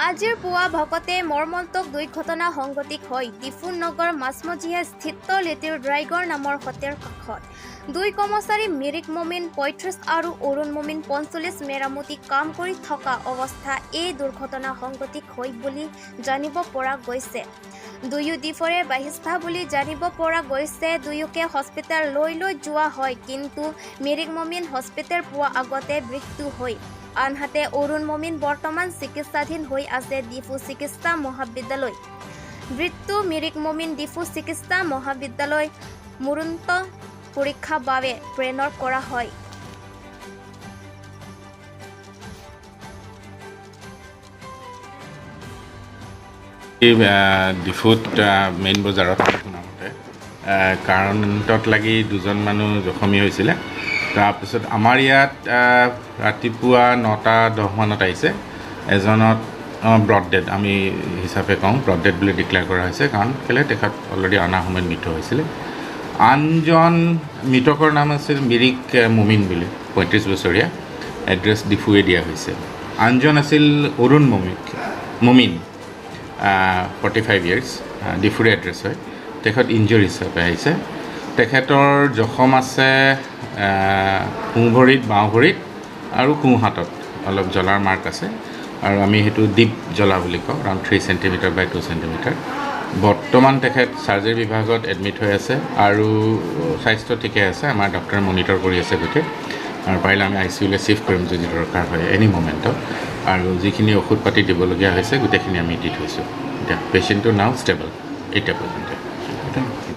আজিৰ পুৱা ভকতে মৰ্মন্তুক দুৰ্ঘটনা সংঘটিত হয় ডিফু নগৰ মাজমজিয়া স্থিত লিটিল ড্ৰাইগৰ নামৰ হোটেল কাষত। দুই কৰ্মচাৰী মিৰিক মমিন 35 আৰু অৰুণ মমিন 45 মেৰামতি কাম কৰি থকা অৱস্থা এই দুৰ্ঘটনা সংঘটিত হয় বুলি জানিব পৰা গৈছে। দুয়ো ডিফুৰে বাসিন্দা বুলি জানিব পৰা গৈছে। দুয়োকে হস্পিটেল লৈ লৈ যোৱা হয়, কিন্তু মিৰিক মমিন হস্পিটেল পোৱা আগতে মৃত্যু হয়। আনহাতে অৰুণ মমিন বৰ্তমান চিকিৎসাধীন হৈ আছে ডিফু চিকিৎসা মহাবিদ্যালয়। মৃত্যু মিৰিক মমিন ডিফু চিকিৎসা মহাবিদ্যালয় মৰণোত্তৰ পৰীক্ষাৰ বাবে প্ৰেৰণ কৰা হয়। এই ডিফুত মেইন বজাৰত শুনামতে কাৰেণ্টত লাগি দুজন মানুহ জখমী হৈছিলে। তাৰপিছত আমাৰ ইয়াত ৰাতিপুৱা 9টা 10 মানত আহিছে। এজনত ব্ৰড ডেড আমি হিচাপে কওঁ, ব্ৰড ডেড বুলি ডিক্লেয়াৰ কৰা হৈছে, কাৰণ কেলৈ তেখেত অলৰেডি অনা সময়ত মৃত্যু হৈছিলে। আনজন মৃতকৰ নাম আছিল মিৰিক মুমিন বুলি, 35 বছৰীয়া, এড্ৰেছ ডিফুৱে দিয়া হৈছে। আনজন আছিল অৰুণ মুমিন, 45 ইয়াৰ্ছ, ডিফুৰে এড্ৰেছ হয়। তেখেত ইনজুৰ হিচাপে আহিছে। তেখেতৰ জখম আছে সোঁ ভৰিত, বাওঁ ভৰিত আৰু সোঁ হাতত অলপ জ্বলাৰ মাৰ্ক আছে, আৰু আমি সেইটো ডিপ জ্বলা বুলি কওঁ, around 3 centimeter by 2 centimeter। বৰ্তমান তেখেত চাৰ্জাৰী বিভাগত এডমিট হৈ আছে আৰু স্বাস্থ্য ঠিকে আছে। আমাৰ ডক্টৰে মনিটৰ কৰি আছে গোটেই, আৰু পাৰিলে আমি I C ইউলৈ চিফ্ট কৰিম যদি দৰকাৰ হয় এনি মমেণ্টত। আৰু যিখিনি ঔষধ পাতি দিবলগীয়া হৈছে, গোটেইখিনি আমি দি থৈছোঁ। এতিয়া পেচেণ্টটো নাও ষ্টেবল এতিয়া পৰ্যন্ত।